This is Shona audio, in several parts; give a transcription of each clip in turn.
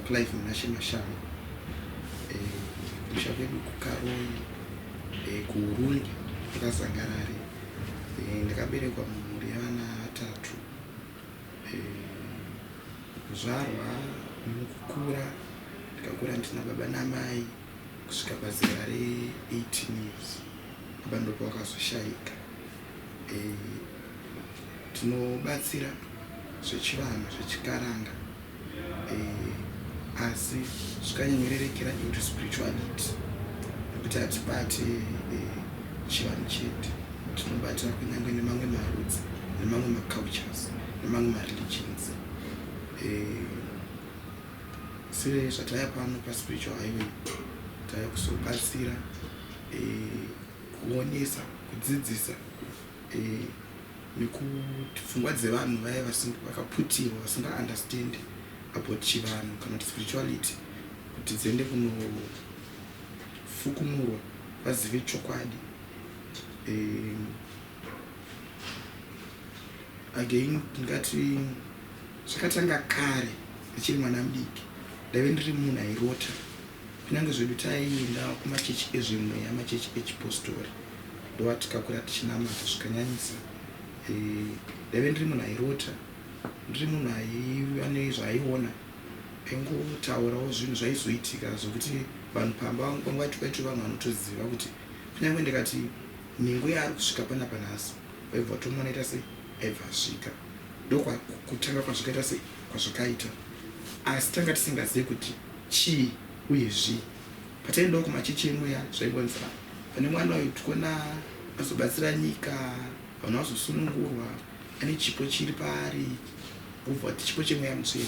Clive Munashe Mashango. Kumusha kwedu kuKaroi, kuUrungi, kuKazangarare. Ndakaberekwa mumhuri yevana vatatu. Kuzvarwa nekukura, ndakakura ndina baba namai kusvika pazera re18 years. Baba ndipo vakazoshaika. Tinobatsira zvechivanhu, zvechikaranga, asi zvikanyanyorerekera into spirituality, nekuti hatibati chivanhu chete, tinobata kunyange nemamwe marudzi, nemamwe macultures, nemamwe mareligions. Sezvataya pano paSpiritual Highway, taya kuzobatsira kuonesa, kudzidzisa nekuti pfungwa dzevanhu vaya vakaputirwa, vasingaunderstand about chivanhu kana kuti spirituality, kuti dziende kunofukunurwa, vazive chokwadi. Again, ndingati zvakatanga kare ndichiri mwana mudiki. Ndaive ndiri munhu airota. Kunyange zvedu taienda kumachechi ezvemweya, machechi echipostori, ndova tikakura tichinamata zvikanyanyisa. Ndaive ndiri munhu airota, ndiri munhu aiva nezvaaiona, aingotaurawo zvinhu zvaizoitika, zvokuti vanhu pamba vanga vaiti vanhu vanotoziva kuti kunyange ndikati nhengo yaari kusvika panapa nhasi, vaibva vatomuona ita sei, aibva asvika. Ndokutanga kwazvakaita sei, kwazvakaita, asi tanga tisingazivi kuti chii uye zvii. Pataiendawo kumachechi emweya, zvaingonzi pane mwana uyu tikuona azobatsira nyika, vanhu vazosunungurwa, ane chipo chiri paari, kubva kuti chipo chemweya mutsvene,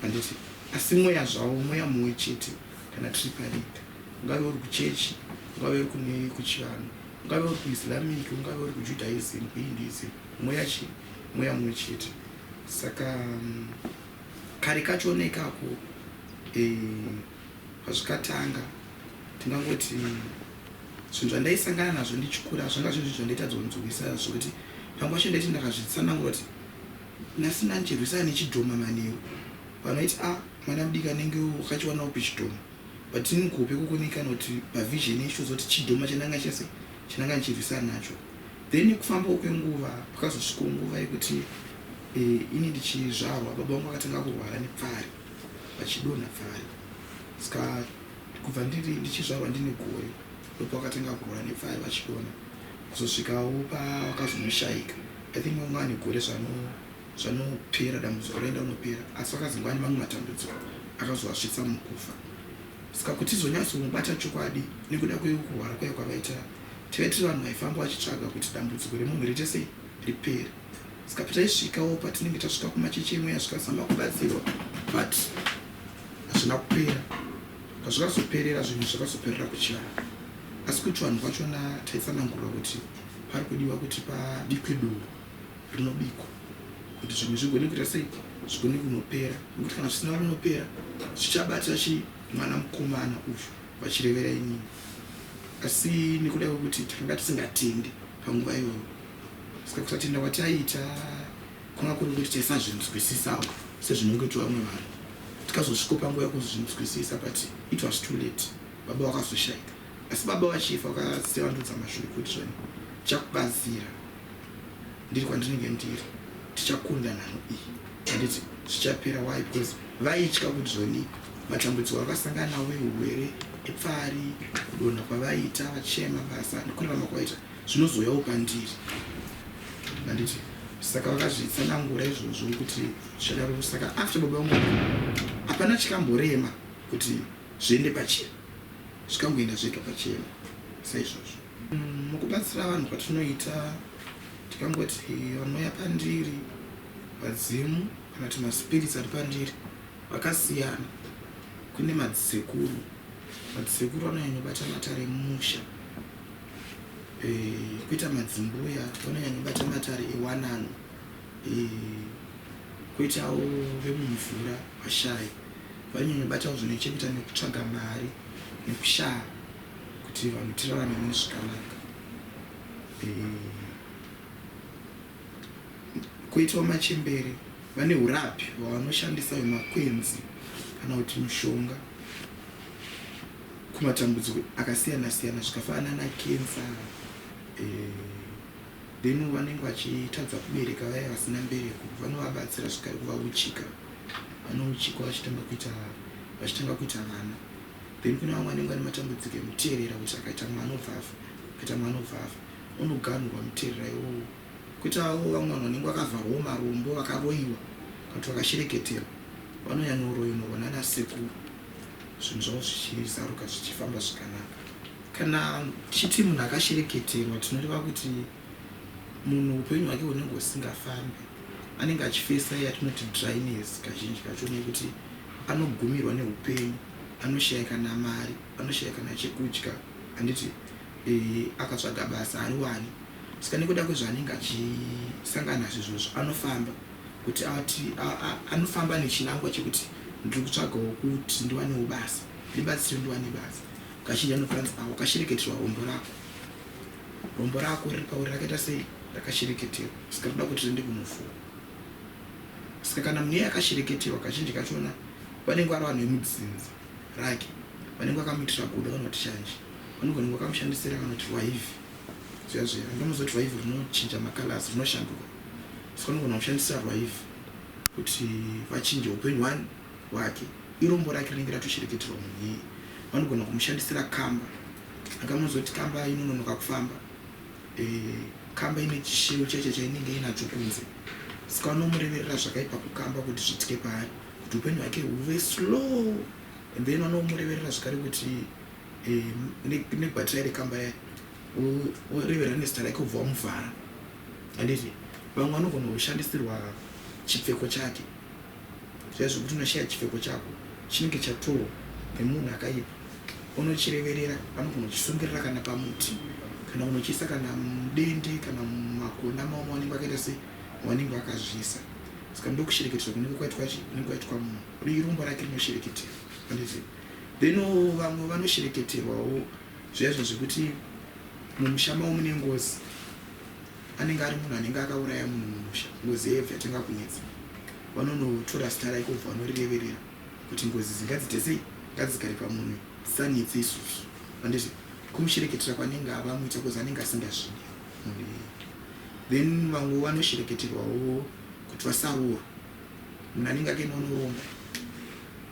handiti? Asi mweya zvawo mweya mumwe chete kana tiri panyika, ungave uri kuchechi, ungave uri kune kuchivanhu, ungave uri kuIslamic, ungave uri kuJudaism, kuHinduism, mweya chi mweya mumwe chete. Saka kare kachona ikako, pazvikatanga, tingangoti zvinhu zvandaisangana nazvo ndichikura zvanga zvinhu zvandaitadza kunzwisisa, zvokuti panguva yacho ndaiti ndakazvitsanangura kuti nhasi ndandichirwisana nechidhoma manheru, vanoiti, "A, mwana mudiki anenge wakachiwanawo pechidhoma?" But ini kuhope kukonekana kuti pavision yechitozoti chidhoma chandanga chese chandanga ndichirwisana nacho. Then kufambawo kwenguva, pakazosvikawo nguva yekuti ini ndichizvarwa, baba vangu vakatanga kurwara nepfari, vachidonha pfari. Saka kubva ndiri ndichizvarwa, ndine gore, ndopavakatanga kurwara nepfari vachidonha, kuzosvikawo pavakazonoshayika. I think vanga vane gore zvanopera, dambudziko raenda kunopera, asi vakazonga vane mamwe matambudziko akazovasvitsa mukufa. Saka kuti tizonyatsomubata chokwadi, nekuda kwekurwara kwaiva kwavaita, taive tiri vanhu vaifamba vachitsvaga kuti dambudziko remunhu riite sei, ripere. Saka pataisvikawo, patinenge tasvika kumachechi emweya, zvikazama kubatsirwa, but hazvina kupera. Pazvikazoperera, zvinhu zvakazoperera kuchivanhu. Asi kuchivanhu kwachona taitsanangurwa kuti pari kudiwa kuti pabikwe doro, rinobikwa kuti zvinhu zvigone kuita sei, zvigone kunopera, nekuti kana zvisina kunopera zvichabata chi mwana mukomana uyu, vachirevera inini. Asi nekuda kwekuti takanga tisingatendi panguva iyoyo, saka kusatenda kwataiita kwanga kuri kuti taisazvinzwisisawo sezvinongoitwa vamwe vanhu. Tikazosviko panguva yekuzvinzwisisa, but it was too late, baba vakazoshayika. Asi baba vachifa vakasevandudza mashoko kuti zvani, "Tichakubatsira ndiri kwandinenge ndiri, tichakunda nhano iyi," handiti? Zvichapera. Why? Because vaitya kuti zvoni matambudziko akasangana nawo ehurwere epfari, kudonha kwavaita vachishaya mabasa nekurarama kwavaita, zvinozoyawo pandiri, handiti? Saka vakazvitsanangura izvozvo kuti zvichadaro. Saka after baba vangu, hapana chikamborema kuti zviende pachena, zvikangoenda zvega pachena saizvozvo. Mukubatsira vanhu kwatinoita, tikangoti vanouya pandiri, vadzimu kana kuti maspirits ari pandiri vakasiyana. Kune madzisekuru. Madzisekuru vanonyanyobata matare emumusha. Kuita madzimbuya, vanonyanyobata matare ewanano. Koitawo vemumvura, vashayi, vanonyanyobatawo zvine chekuita nekutsvaga mari nekushaya, kuti vanhu tirarame mune zvakanaka. Koitawo machembere, vane urapi hwavanoshandisa hwemakwenzi. kana kuti mushonga kumatambudziko akasiyana siyana zvikafanana nakensa eh, then vanenge vachitadza kubereka vaya vasina mbereko vanovabatsira zvekare kuvauchika vanouchikwa vachitanga kuita vachitanga kuita vana then kune vamwe vanenge vane matambudziko emuteerera kuti akaita mwana obva afa akaita mwana obva afa unoganhurwa muteerera iwowo Koitawo vamwe vanhu vanenge vakavharwawo marombo vakaroyiwa kana kuti vakashereketerwa vanonyanyoroyinorwa nana sekuru zvinhu zvavo zvichizaruka zvichifamba zvakanaka. Kana tichiti munhu akashereketerwa tinoreva kuti munhu upenyu hwake hunenge husingafambi anenge achifesa yatinoti dryness kazhinji kacho nekuti anogumirwa neupenyu anoshaya kana mari anoshaya kana chekudya handiti e, akatsvaga basa hariwani Saka nekuda kwezvaanenge achisangana nazvo izvozvo anofamba kuti ati anofamba nechinangwa chekuti ndiri kutsvagawo kuti ndiwanewo basa ndibatsire ndiwane basa kazhinji anofanzi ah, wakashereketerwa rombo rako rombo rako riri pauri rakaita sei rakashereketerwa saka rinoda kuti riende kunofuwa saka kana munhu iye akashereketerwa kazhinji kachona vanenge vari vanhu vemudzinza rake vanenge vakamuitira godo kana kuti shanje vanogona kunge vakamushandisira kana kuti rwaivhi zviya zviya ndomuzoti rwaivhi runochinja macolors runoshanduka saka unogona kushandisa rwaivhi kuti vachinje upenyu hwani hwake irombo rake rinenge ratoshereketerwa munhu iyeye vanogona kumushandisira kamba akamuzoti kamba inononoka kufamba e, kamba ine chishewu chaicho chainenge inacho kunze saka vanomureverera zvakaipa kukamba kuti zvitike paari kuti upenyu hwake huve slow and then vanomureverera zvakare kuti e, negwatira rekamba yayo worevera nezita rake ubva wamuvhara handiti vamwe vanogona kushandisirwa chipfeko chake zviya zvekuti unoshaya chipfeko chako chinenge chatorwa nemunhu akaipa unochireverera vanogona kuchisungirira kana pamuti kana unochiisa kana mudende kana mumakona maomo vanenge vakaita se vanenge vakazviisa saka ndokushereketera kunenge kwaitwa chi kunenge kwaitwa munhu irombo rake rinoshereketera handiti then vamwe vanoshereketerwawo zviya zvinhu zvekuti mumusha mavo mune ngozi anenge ari munhu anenge akauraya munhu mumusha ngozi yebva yatanga kunetsa vanonotora zita rake kubva vanorireverera kuti ngozi idzi ngadzite sei ngadzigare pamunhu dzisanetse isusu anditi kumushereketera kwanenge avamuita kozi anenge asingazvidi munhu iyeye then vamwe vanoshereketerwawo kuti vasaroorwa munhu anenge akaenda unoromba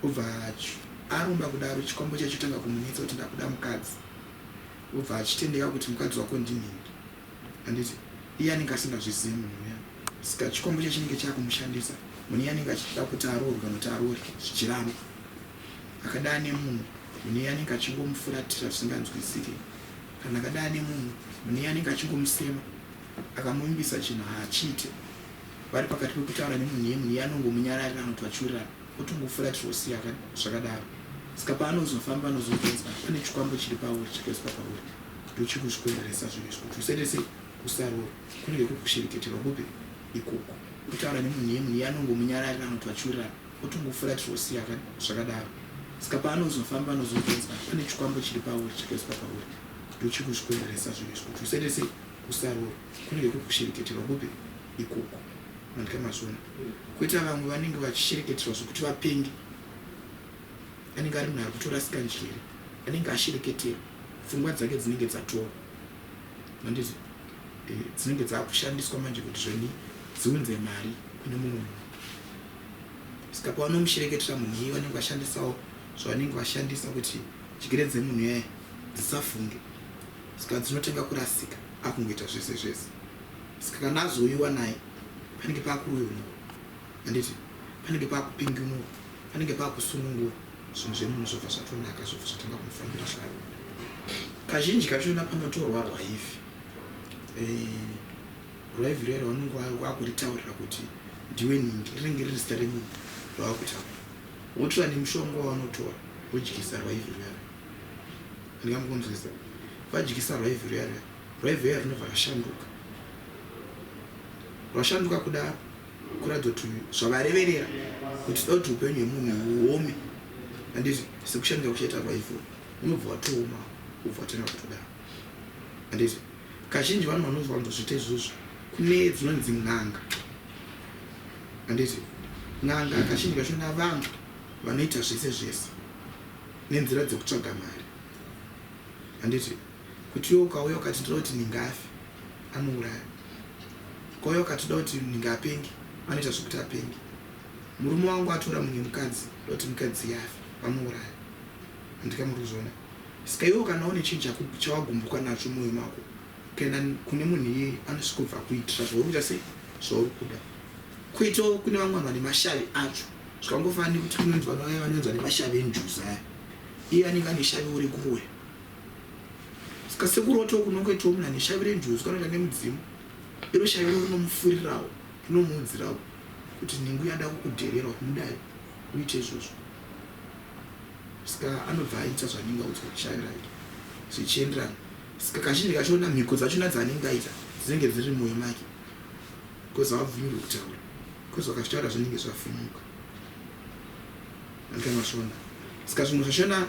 obva aromba kudaro chikwambo chacho chotanga kumunetsa kuti ndakuda mukadzi obva achitendeka kuti mukadzi wako ndinhingi handiti iye anenge asingazvizivi munhu uya saka chikwambo chacho chinenge chakumushandisa munhu iye anenge achida kuti aroorwe kana kuti aroore zvichiramba akadaa nemunhu munhu iye anenge achingomufuratira zvisinganzwisike kana akadaa nemunhu munhu iye anenge achingomusema akamuvimbisa chinhu haachiite vari pakati pekutaura nemunhu iye munhu iye anongomunyararira anoti vachiwirirana otongofuratirwa osiya zvakadaro saka paanozofamba anozobvunza pane chikwambo chiri pauri chakaiswa pauri ndochikuzvikwereresa zvinhu izvi kuti usaite sei usarore kunenge kuri kushereketerwa kupi ikoko kutaura nemunhu iye munhu iye anongomunyararira anoti vachiwirirana otongofuratirwa osiya zvakadaro saka paanozofamba anozobvunza pane chikwambo chiri pauri chakaiswa pauri ndochikuzvikwereresa zvinhu izvi kuti usaite sei usarore kunenge kuri kushereketerwa kupi ikoko mandika mazviona koita vamwe vanenge vachishereketerwa zvekuti vapenge anenge ari munhu ari kutorasika njere anenge ashereketerwa pfungwa dzake dzinenge dzatorwa manditi eh, dzinenge dzakushandiswa manje kuti zvoni dziunze mari kune mumwe munhu saka pavanomushereketera munhu iye vanenge vashandisawo zvavanenge vashandisa kuti njere dzemunhu iyaye dzisafunge saka dzinotanga kurasika akungoita zvese zvese saka kana azouyiwa naye panenge pakuroyonurwa handiti panenge pakupinginurwa panenge pakusunungurwa zvinhu zvemunhu zvobva zvatonaka zvobva zvatanga kumufambira zvaro kazhinji kachona panotorwa rwaivhi eh, rwaivhi ruya rwaunenge wakuritaurira kuti ndiwe nhingi rinenge riri zita remunhu rwawakutaura wotora nemushonga waunotora wodyisa rwaivhi ruya ruya ndingamukunzwisa vadyisa rwaivhi ruya ruya rwaivhi ruya runobva rashanduka rwashanduka kudaro kuratidza kuti zvavareverera kuti toda kuti upenyu hwemunhu huome handiti sekushanduka kuchaita rwaivhi unobva watooma ubva watanga kutodaro handiti kazhinji vanhu vanowanzozviita izvozvo kune dzinonzi n'anga handiti n'anga kazhinji kachona vanhu vanoita zvese zvese nenzira dzekutsvaga mari. Handiti kuti iwe ukauya ukati ndoda kuti nhingi afe, anouraya. Ukauya ukati ndoda kuti nhingi apenge, anoita zvekuti apenge. Murume wangu atora mumwe mukadzi, ndoda kuti mukadzi iye afe, vanouraya. Handika muri kuzviona? Saka iwe kana une chinhu chawagumbuka nacho mumwoyo mako, ukaenda kune munhu iyeye anosvikobva akuitira zvauri kuita sei zvauri kuda. Koitawo kune vamwe vanhu vane mashavi acho. Zvakangofanana nekuti kunonzi vanhu vaya vanonzi vane mashavi enjuzu aya. Iye anenge ane shaviwo rekuroya. Saka sekurotawo kunongoitawo munhu ane shavi renjuzu kana kuti ane mudzimu. Iro shavi iro rinomufurirawo, rinomuudzirawo kuti nhingi uyo ada kukudherera kuti mudai uite izvozvo. Saka anobva aita zvaanenge audzwa neshavi rake zvichienderana. Saka kazhinji kachona mhiko dzachona dzaanenge aita dzinenge dziri mumwoyo make because havabvumirwi kutaura because vakazvitaura zvinenge zvafumuka. Andika mazviona. Saka zvimwe zvachona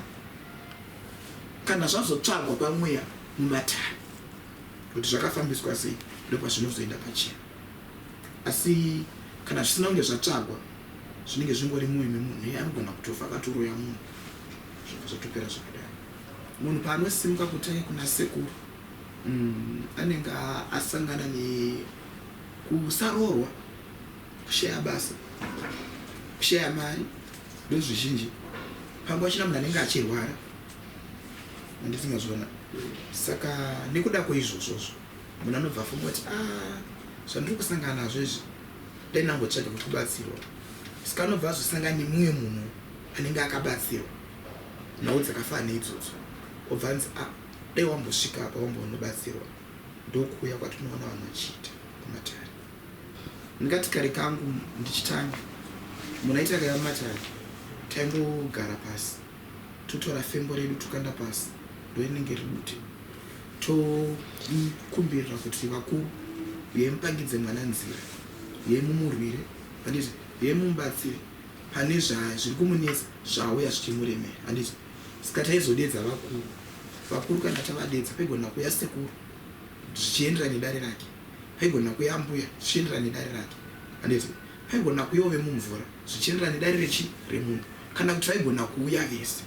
kana zvazotsvagwa pamweya mumatare kuti zvakafambiswa sei ndopazvinozoenda pachena. Asi kana zvisina kunge zvatsvagwa zvinenge zvingori mumwoyo memunhu iye anogona kutofa akatoroya munhu zvobva zvatopera zvakadaro. Munhu paanosimuka kuti aye kuna sekuru mm, anenge asangana nekusaroorwa, kushaya basa, kushaya mari ndozvizhinji. Pamwe pachona munhu anenge achirwara handiti mazviona. Saka nekuda kweizvozvozvo munhu anobva afunga kuti ah, zvandiri kusangana nazvo izvi dai ndangotsvaga kubatsirwa. Saka anobva azosangana nemumwe munhu anenge akabatsirwa nhau dzakafanana neidzodzo obva anzi ah, dai wambosvika apa wambonobatsirwa. Ndokuuya kwatinoona vanhu vachiita kumatare. Ndingati kare kangu ndichitanga munhu aiti akauya mumatare taingogara pasi totora fembo redu tokanda pasi ndorinenge riri bute tokumbirira kuti vakuru uyai mupangidze mwana nzira uyai mumurwire handiti uyai mumubatsire pane zviri kumunetsa zvauya zvichimuremera handiti saka taizodedza vakuru vakuru kana tavadedza paigona kuuya sekuru zvichienderana nedare rake paigona kuuya ambuya zvichienderana nedare rake handiti paigona kuuyawo vemumvura zvichienderana nedare rechi remunhu kana kuti vaigona kuuya vese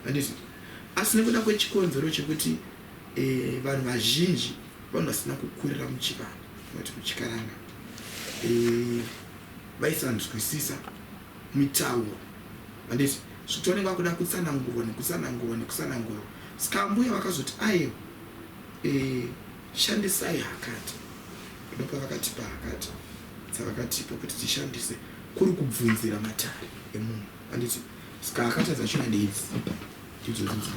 handiti asi nekuda kwechikonzero chekuti e, vanhu vazhinji vanhu vasina kukurira muchivanhu kuti muchikaranga e, vaisanzwisisa mitauro handiti zvekuti vanenge vakuda kutsanangurwa nekutsanangurwa nekutsanangurwa saka ambuya vakazoti aiwa e, shandisai hakata ndopa vakatipa hakata dzavakatipa kuti tishandise kuri kubvunzira matare emunhu handiti saka hakata dzachona ndeidzi ndidzo dzidzi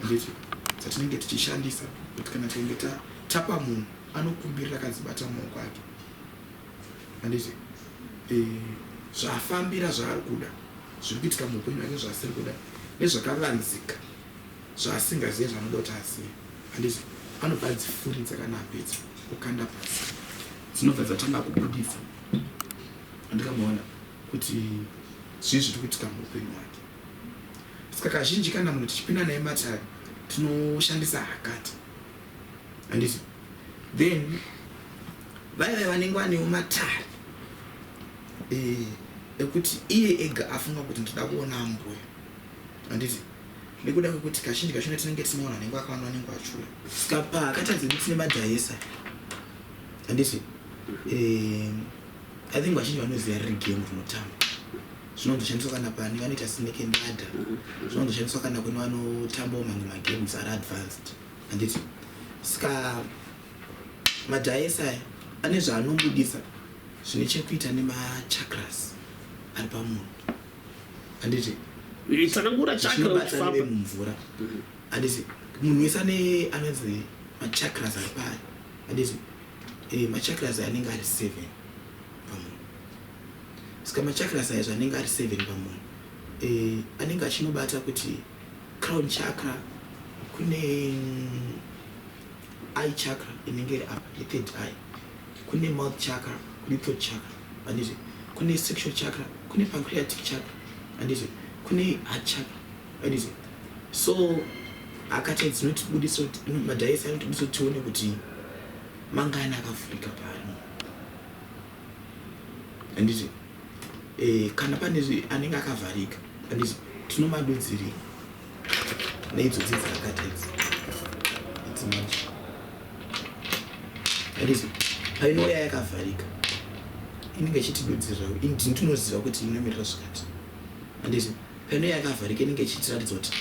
handiti dzatinenge tichishandisa kuti kana tikange tapa munhu anokumbirira akadzibata mumaoko ake handiti e, zvafambira zvaari kuda zviri kuitika muupenyu hwake zvaasiri kuda nezvakavanzika zvaasingazive zvaanoda kuti azive handiti anobva adzifuridza kana apedza okanda pasi dzinobva dzatanga kubuditsa andikamuona kuti zvii zviri kuitika muupenyu hwake saka kazhinji kana munhu tichipinda naye matare tinoshandisa hakata handiti then vaive vanenge vanewo matare eh, ekuti iye ega afunga kuti ndinoda kuona ambuya handiti nekuda kwekuti kazhinji kachona tinenge tisina vanhu vanenge vakawanda vanenge vachiuya saka pakati dzedu tine madhaisa handiti eh, i think vazhinji vanoziva riri game rinotamba zvinondoshandiswa kana pane vanoita snake and ladder zvinondoshandiswa kana kune vanotambawo mamwe magames ari advanced handiti saka madhaisa aya ane zvaanobudisa zvine chekuita nemachakras ari pamunhu handiti tsanangura chakra uchifamba mumvura handiti munhu wese ane anonzi machakras ari paari handiti eh, machakras anenge ari seven pamunhu saka machakras aya zvanenge ari seven pamunhu eh, anenge achinobata kuti crown chakra kune eye chakra inenge iri apa yethird eye kune mouth chakra kune throat chakra handiti kune sexual chakra kune pancreatic chakra handiti kune heart chakra handiti so akati dzinotibudisa kuti madhaisi anotibudisa kuti tione kuti mangani akavhurika pano handiti. Eh, kana pane anenge akavharika handiti tinomadudzirira neidzodzi dzakati idzi idzi manje handiti painouya yakavharika inenge ichitidudzirira ndini tinoziva kuti inomirira zvakati handiti painouya yakavharika inenge ichitiratidza kuti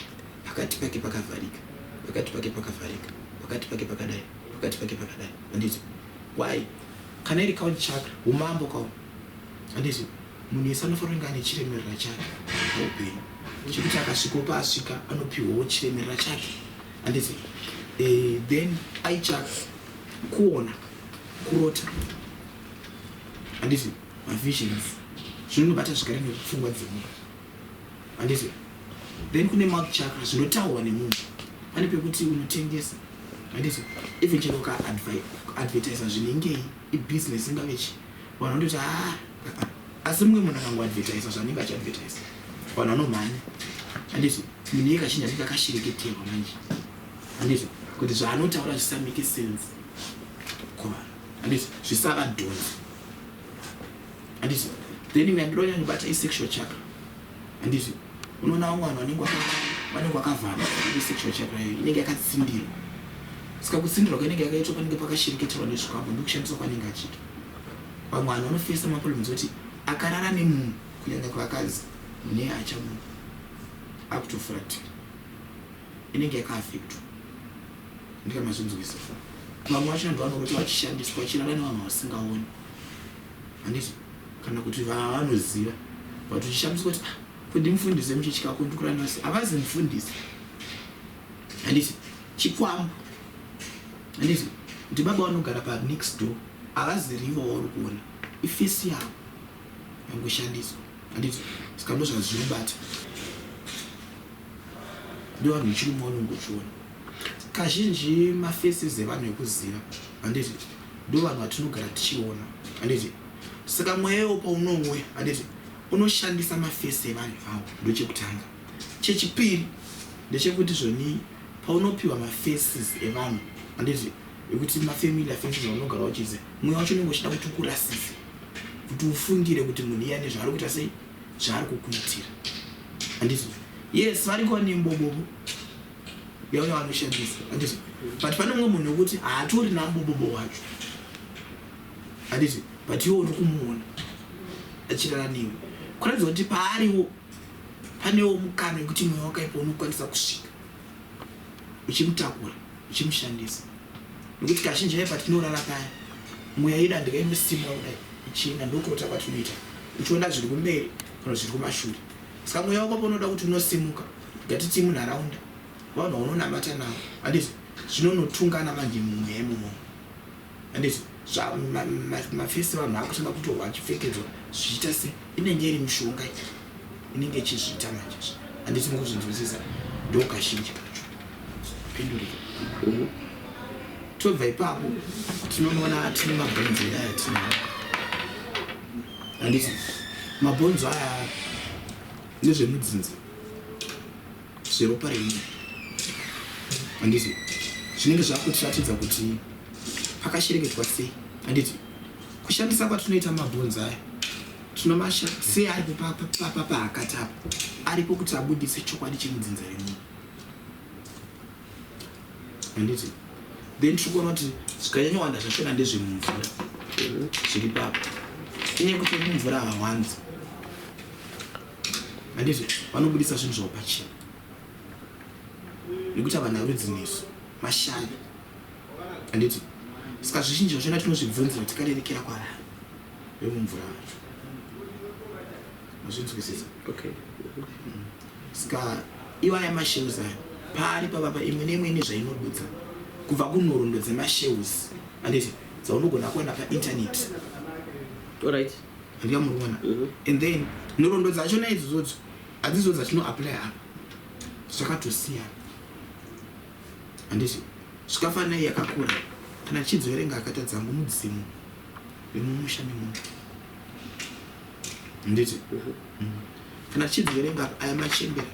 pakati pake pakavharika pakati pake pakavharika pakati pake pakadai pakati pake pakadai handiti why kana iri count chakra umambo kawo handiti munhu wese anofanira kunge ane chiremerera chake paupenyu chekuti akasvikawo paasvika anopiwawo chiremerera chake handiti eh, then aichaka kuona kurota handiti mavisions zvinonobata zvekare nepfungwa dzemunhu handiti then kune mouth chakra zvinotaurwa nemunhu pane pekuti unotengesa handiti even chero ukaadvertisa zvinengei ibusiness ingave chii vanhu vanototi ah, ah, ah. asi mumwe munhu akangoadvertisa zvaanenge achiadvertisa vanhu vanomhanya handiti munhu iye kazhinji anenge akashereketerwa manje handiti kuti zvaanotaura zvisamake sense kuvanhu handiti zvisavadhonzi handiti then imwe yandinoda kunyanyobata isexual chakra handiti unoona vamwe vanhu vanenge vanenge vakavharwa isexual chakra iyo inenge yakatsindirwa saka kutsindirwa kwainenge yakaitwa panenge pakashereketerwa nezvikwambo ndokushandiswa kwanenge achiita vamwe vanhu vanofesa maproblems ekuti akarara nemunhu kunyanya kuvakadzi mune achamunhu akutofuratira inenge yakaafektwa ndikamazvinzwisa vamwe vacho vanhu vanorota vachishandiswa vachirara nevanhu vasingaoni handiti kana kuti vavanoziva but uchishamiswa kuti ah, ko ndimufundisi wemuchechi kako ndikura nasi havazi mufundisi handiti chikwambo handiti kuti baba vanogara panext door havazi rivo vauri kuona ifesi yavo yangoshandiswa handiti saka ndozvazvinobata ndevanhu vechirume vanongochiona kazhinji mafaces evanhu ekuziva handiti ndo vanhu vatinogara tichiona handiti saka mweya iwo paunouya handiti unoshandisa mafesi evanhu ivavo ndochekutanga chechipiri ndechekuti zvoni paunopiwa mafaces evanhu handiti ekuti mafamily faces aunogara uchiziva mweya wacho unenge uchida kuti ukurasise kuti ufungire kuti munhu iye ane zvaari kuita sei zvaari kukuitira handiti yes variko vane mbobobo yauya vanoshandisa handiti but pane mumwe munhu wekuti haatori nambobobo wacho handiti but iwe uri kumuona achirara newe kuratidza kuti paariwo panewo mukana wekuti mweya wakaipa unokwanisa kusvika uchimutakura uchimushandisa nekuti kazhinji aye patinorara paya mweya yedu handika inosimuka kudai ichienda ndokurota kwatinoita uchiona zviri kumberi kana zviri kumashure saka mweya wako paunoda kuti unosimuka ngatiti munharaunda vanhu vaunonamata navo handiti zvinonotungana manje mumweya imomo handiti mafesi vanhu akutanga kutorwa achipfekedzwa zvichiita se inenge iri mishonga inenge ichizviita manje handiti mukuzvinzwisisa ndokazhinji kacho pindurika mhm. tobva ipapo tinonoona tine mabhonzo aya tinawo handiti mabhonzo aya nezvemudzinza zveropa remunhu handiti zvinenge zvakutiratidza kuti pakashereketwa sei handiti kushandisa kwatinoita mabhonzo aya tinomasha sei aripo paakati apa aripo kuti abudise chokwadi chemudzinza remunhu handiti then tiri kuona kuti zvikanyanyowanda zvachona ndezvemumvura zviri papa inyaya yekuti vemumvura havawanzi handiti vanobudisa zvinhu zvavo pachena nekuti havana rudzi nesu mashavi handiti saka zvizhinji zvachona tinozvibvunzira tikarerekera kwavari vemumvura vacho mazvinzwisisa okay saka iwaya mashells aya paari pavapa imwe neimwe ine zvainobudza kubva kunhoroondo dzemashells handiti dzaunogona kuwana paintaneti alright handika muri kuona Mhm. and then nhoroondo dzachona idzodzo hadzizo dzatinoapply apa zvakatosiyana handiti zvikafanira iye akakura kana tichidzoverenga akatadza hangu mudzimu vemumusha memunhu handiti mm. kana tichidzoverenga aya machembera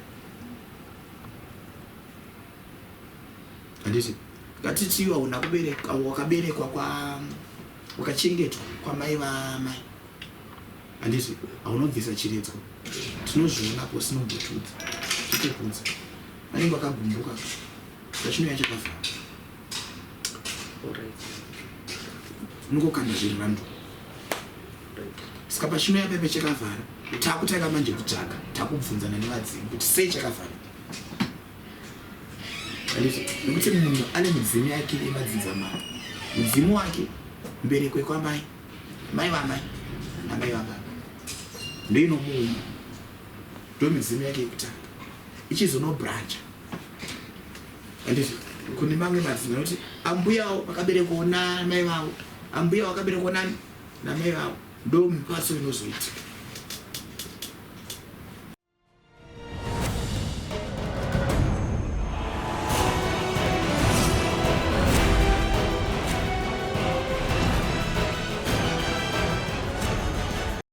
handiti ngatiti iwe hauna kubereka wakaberekwa kwa wakachengetwa kwamai vamai Handiti haunobvisa chiredzwa, tinozvionapo sinombotudza totokudza vanenge vakagumbuka pachinouya chakavhara. Unongokanda zviri random. Saka pachinouya pepe chakavhara, takutanga manje kutsvaga, takubvunzana nevadzimu kuti sei chakavhara. Handiti nekuti munhu ane midzimu yake yemadzinza mana. Mudzimu wake mbereko yekwamai, mai vamai namai vababa ndoinomuumba, ndo midzimu yake yekutanga ichizonobrancha. Handiti kune mamwe madzinza anoti ambuyawo vakaberekwawo namai vavo, ambuya vakaberekwa nani namai vavo, ndo mipatso inozoitika.